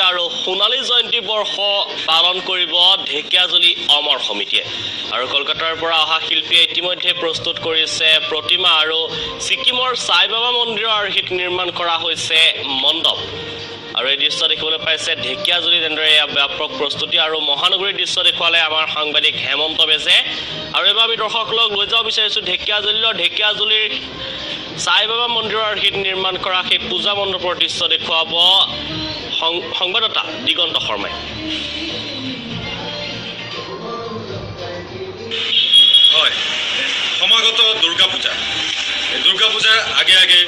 আৰু সোণালী জয়ন্তী বৰ্ষ পালন কৰিব ঢেকীয়াজুলি অমৰ সমিতিয়ে। আৰু কলকাতাৰ পৰা অহা শিল্পীয়ে ইতিমধ্যে প্ৰস্তুত কৰিছে প্ৰতিমা আৰু ছিকিমৰ সাইবাবা মন্দিৰৰ আৰ্হিত নিৰ্মাণ কৰা হৈছে মণ্ডপ। আৰু এই দৃশ্য দেখিবলৈ পাইছে ঢেকীয়াজুলি তেনেদৰে এয়া ব্যাপক প্ৰস্তুতি। আৰু মহানগৰীৰ দৃশ্য দেখুৱালে আমাৰ সাংবাদিক হেমন্ত বেজে। আৰু এইবাৰ আমি দৰ্শকসকলক লৈ যাব বিচাৰিছোঁ ঢেকীয়াজুলিৰ ঢেকীয়াজুলিৰ সাইবাবা মন্দিৰৰ আৰ্হিত নিৰ্মাণ কৰা সেই পূজা মণ্ডপৰ দৃশ্য দেখুৱাব সংবাদদাতা দিগন্ত শৰ্মাই। হয়, সমাগত দুৰ্গা পূজা, দুৰ্গা পূজাৰ আগে আগে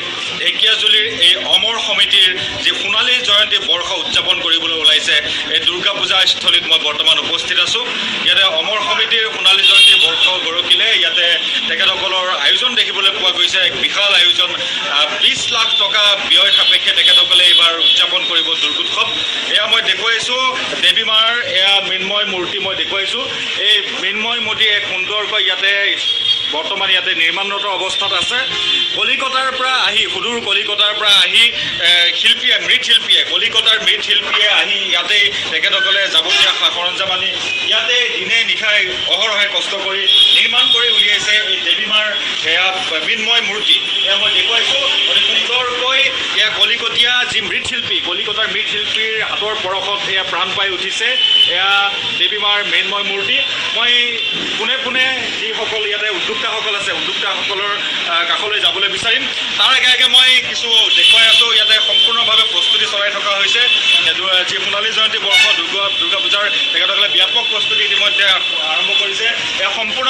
ঢেকীয়াজুলিৰ এই অমৰ সমিতিৰ যি সোণালী জয়ন্তী বৰ্ষ উদযাপন কৰিবলৈ ওলাইছে, এই দুৰ্গা পূজা স্থলীত মই বৰ্তমান উপস্থিত আছোঁ। ইয়াতে অমৰ সমিতিৰ সোণালী জয়ন্তী বৰ্ষ গৰকিলে ইয়াতে তেখেতসকলৰ আয়োজন দেখিবলৈ পোৱা গৈছে। এক বিশাল আয়োজন, 20 লাখ টকা ব্যয় সাপেক্ষে তেখেতসকলে এইবাৰ উদযাপন কৰিব দুৰ্গোৎসৱ। এয়া মই দেখুৱাইছোঁ দেৱী মাৰ এয়া মৃন্ময় মূৰ্তি মই দেখুৱাইছোঁ। এই মৃন্ময় মূৰ্তি এক সুন্দৰকৈ ইয়াতে বৰ্তমান ইয়াতে নিৰ্মাণৰত অৱস্থাত আছে। কলিকতাৰ পৰা আহি, সুদূৰ কলিকতাৰ পৰা আহি শিল্পীয়ে, মৃৎশিল্পীয়ে, কলিকতাৰ মৃৎশিল্পীয়ে আহি ইয়াতেই তেখেতসকলে যাৱতীয় সা সৰঞ্জাম আনি ইয়াতে দিনে নিশাই অহৰহে কষ্ট কৰি নিৰ্মাণ কৰি উলিয়াইছে এই দেৱী মাৰ এয়া মৃন্ময় মূৰ্তি। এয়া মই দেখুৱাইছোঁ অতি সুন্দৰকৈ এয়া কলিকতীয়া যি মৃৎশিল্পী, কলিকতাৰ মৃৎশিল্পীৰ হাতৰ পৰশত এয়া প্ৰাণ পাই উঠিছে এয়া দেৱী মাৰ মৃন্ময় মূৰ্তি। মই পোনে পোনে যিসকল ইয়াতে উদ্যোক্তাসকল আছে, উদ্যোক্তাসকলৰ কাষলৈ যাবলৈ বিচাৰিম। তাৰ আগে আগে মই কিছু দেখুৱাই আছোঁ, ইয়াতে সম্পূৰ্ণভাৱে প্ৰস্তুতি চলাই থকা হৈছে। যি সোণালী জয়ন্তী বৰ্ষ দুৰ্গা পূজাৰ তেখেতসকলে ব্যাপক প্ৰস্তুতি ইতিমধ্যে আৰম্ভ কৰিছে। এয়া সম্পূৰ্ণ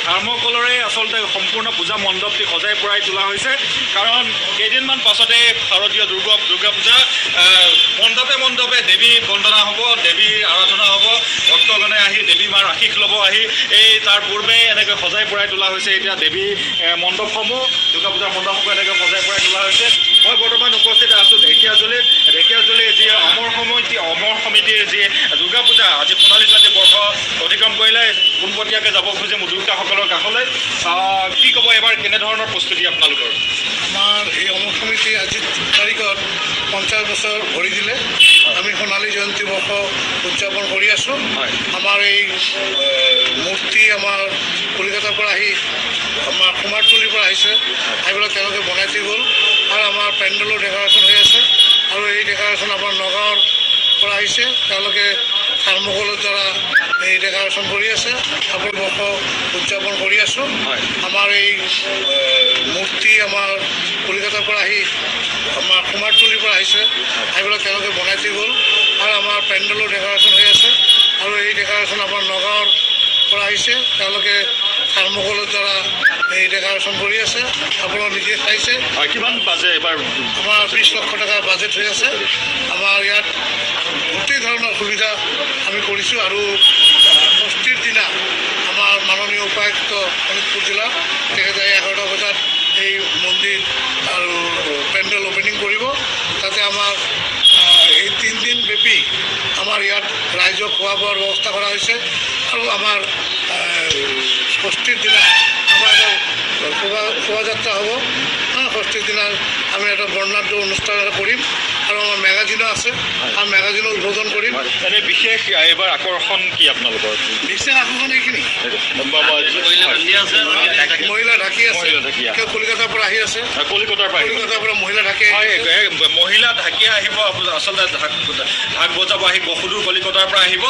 থাৰ্মকলৰে আচলতে সম্পূৰ্ণ পূজা মণ্ডপটি সজাই পৰাই তোলা হৈছে। কাৰণ কেইদিনমান পাছতে শাৰদীয় দুৰ্গা পূজা, মণ্ডপে মণ্ডপে দেৱী বন্দনা হ'ব, দেৱীৰ আৰাধনা হ'ব, ভক্তগণে আহি দেৱী মাৰ আশীষ ল'ব আহি। এই তাৰ পূৰ্বে এনেকৈ সজাই পৰাই তোলা হৈছে এতিয়া দেৱী মণ্ডপসমূহ, দুৰ্গা পূজাৰ মণ্ডপসমূহ এনেকৈ সজাই পৰাই তোলা হৈছে। মই বৰ্তমান উপস্থিত আছোঁ ঢেকীয়াজুলিত। ঢেকীয়াজুলিৰ যি অমৰ সমিতিৰ যি দুৰ্গা পূজা আজি সোণালী জয়ন্তী বৰ্ষ অতিক্ৰম কৰিলে, পোনপটীয়াকৈ যাব খুজিম উদ্যোক্তাসকলৰ কাষলৈ। কি ক'ব, এবাৰ কেনেধৰণৰ প্ৰস্তুতি আপোনালোকৰ? আমাৰ এই অমৰ সমিতি আজিৰ তাৰিখত 50 বছৰ ভৰি দিলে। আমি সোণালী জয়ন্তী বৰ্ষ উদযাপন কৰি আছোঁ। আমাৰ এই মূৰ্তি আমাৰ কলিকতাৰ পৰা আহি, আমাৰ কুমাৰটুলিৰ পৰা আহিছে, আহি পেলাই তেওঁলোকে বনাই থৈ গ'ল। আৰু আমাৰ পেণ্ডেলৰ ডেক'ৰেশ্যন হৈ আছে। আৰু এই ডেক'ৰেশ্যন আমাৰ নগাঁৱৰ পৰা আহিছে, তেওঁলোকে থাৰ্মকলৰ দ্বাৰা এই ডেক'ৰেশ্যন কৰি আছে। আপোনাৰ বৰ্ষ উদযাপন কৰি আছোঁ। আমাৰ এই মূৰ্তি আমাৰ কলিকতাৰ পৰা আহি, আমাৰ কুমাৰটুলিৰ পৰা আহিছে, আহি পেলাই তেওঁলোকে বনাই থৈ গ'ল। আৰু আমাৰ পেণ্ডেলৰ ডেক'ৰেশ্যন হৈ আছে। আৰু এই ডেক'ৰেশ্যন আমাৰ নগাঁৱৰ পৰা আহিছে, তেওঁলোকে থাৰ্মকলৰ দ্বাৰা এই ডেক'ৰেশ্যন কৰি আছে। আপোনালোকে নিজে চাইছে। হয়, কিমান বাজে এইবাৰ? আমাৰ 20 লক্ষ টকা বাজেট হৈ আছে। আমাৰ ইয়াত গোটেই ধৰণৰ সুবিধা আমি কৰিছোঁ। আৰু ষষ্ঠীৰ দিনা আমাৰ মাননীয় উপায়ুক্ত শোণিতপুৰ জিলা, তেখেতে 11টা বজাত এই মন্দিৰ আৰু পেণ্ডেল অ'পেনিং কৰিব। তাতে আমাৰ এই 3 দিন ব্যাপী আমাৰ ইয়াত ৰাইজক খোৱা বোৱাৰ ব্যৱস্থা কৰা হৈছে। আৰু আমাৰ ষষ্ঠীৰ দিনা আমাৰ এটা শোভাযাত্ৰা হ'ব। হা, ষষ্ঠীৰ দিনা আমি এটা বৰ্ণাঢ্য অনুষ্ঠান এটা কৰিম। আৰু আমাৰ মেগাজিনো আছে, আৰু মেগাজিনো উদ্বোধন কৰিম। এনে বিশেষ এইবাৰ আকৰ্ষণ কি আপোনালোকৰ? বিশেষ আকৰ্ষণ এইখিনি। মহিলা ঢাকি আছে। মহিলা ঢাকীয়া। কিয় কলিকতাৰ পৰা আহি আছে। কলিকতাৰ পৰা আহিব। কলিকতাৰ পৰা মহিলা ঢাকি হয়। আহিছে। মহিলা ঢাকিয়া আহিব, আচলতে ঢাক বজাব আহিব, সুদূৰ কলিকতাৰ পৰা আহিব।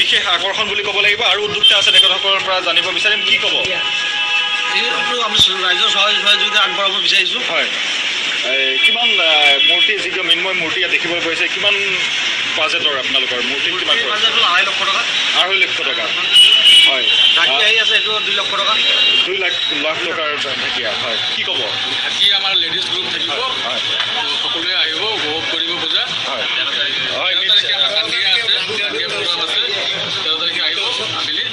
বিশেষ আকৰ্ষণ বুলি ক'ব লাগিব। আৰু উদ্যোক্তা আছে, তেখেতসকলৰ পৰা জানিব বিচাৰিম। কি ক'ব? এইটো আমি ৰাইজৰ সহযোগিতা আগবঢ়াব বিচাৰিছোঁ। হয়, কিমান মূৰ্তি, যিটো মৃন্ময় মূৰ্তি ইয়াত দেখিবলৈ পাইছে, কিমান বাজেটৰ আপোনালোকৰ মূৰ্তি কিমান এই খৰচ? বাজেট হ'ল 2.5 লক্ষ টকা। 2.5 লক্ষ টকা, হয়। ঢাকি আহি আছে, এইটো 2 লক্ষ টকা। 2 লাখ টকাৰ ঢাকিয়া, হয়। কি ক'ব? ঢাকি আমাৰ লেডিজ গ্ৰুপ থাকিব। সকলোৱে আহিব, উপভোগ কৰিব পূজা। হয় 13 তাৰিখে হয়, 13 তাৰিখে আমাৰ দাণ্ডিয়া আছে, দাণ্ডিয়া প্ৰগ্ৰাম আছে। 13 তাৰিখে আহিব আবেলি।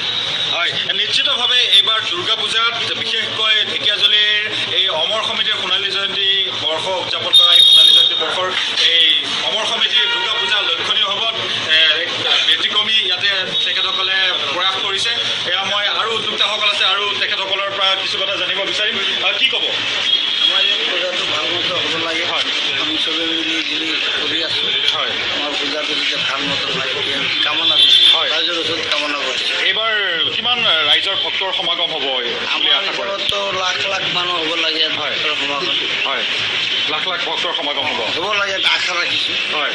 হয়, নিশ্চিতভাৱে এইবাৰ দুৰ্গা পূজাত বিশেষকৈ ঢেকীয়াজুলিৰ এই অমৰ সমিতিৰ সোণালী জয়ন্তী বৰ্ষ উদযাপন কৰা এই সোণালী জয়ন্তী বৰ্ষৰ এই অমৰ সমিতিৰ দুৰ্গা পূজা লক্ষণীয় হ'ব। এক ব্যতিক্ৰমী ইয়াতে তেখেতসকলে প্ৰয়াস কৰিছে। এয়া মই আৰু উদ্যোক্তাসকল আছে, আৰু তেখেতসকলৰ পৰা কিছু কথা জানিব বিচাৰিম। কি ক'ব? আমাৰ এই পূজাটো ভাল মতে হ'ব লাগে। হয়। আমি চবে মিলি জুলি কৰি আছোঁ। ভক্তৰ সমাগম হ'ব বুলি আমাৰ আশা কৰে? হিচাপততো লাখ লাখ মানুহ হ'ব লাগে ইয়াত ভক্তৰ সমাগম। হয়, লাখ লাখ ভক্তৰ সমাগম হ'ব। হ'ব লাগে, এটা আশা ৰাখিছোঁ। হয়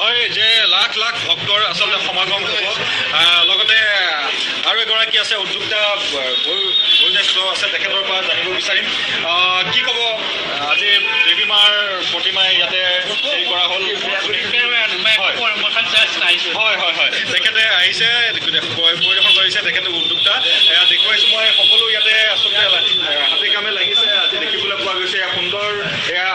হয়, যে লাখ লাখ ভক্তৰ আচলতে সমাগম হ'ব। লগতে আৰু এগৰাকী আছে উদ্যোক্তা, বয়োজ্যেষ্ঠ আছে, তেখেতৰ পৰা জানিব বিচাৰিম। কি ক'ব, আজি দেৱী মাৰ প্ৰতিমা ইয়াতে হেৰি কৰা হ'ল? হয় হয় হয়, তেখেতে আহিছে, পৰিদৰ্শন কৰিছে। তেখেতে উদ্যোক্তা। এয়া দেখুৱাইছোঁ মই, সকলো ইয়াতে আচলতে হাতে কামে লাগিছে। আজি দেখিবলৈ পোৱা গৈছে এয়া সুন্দৰ এয়া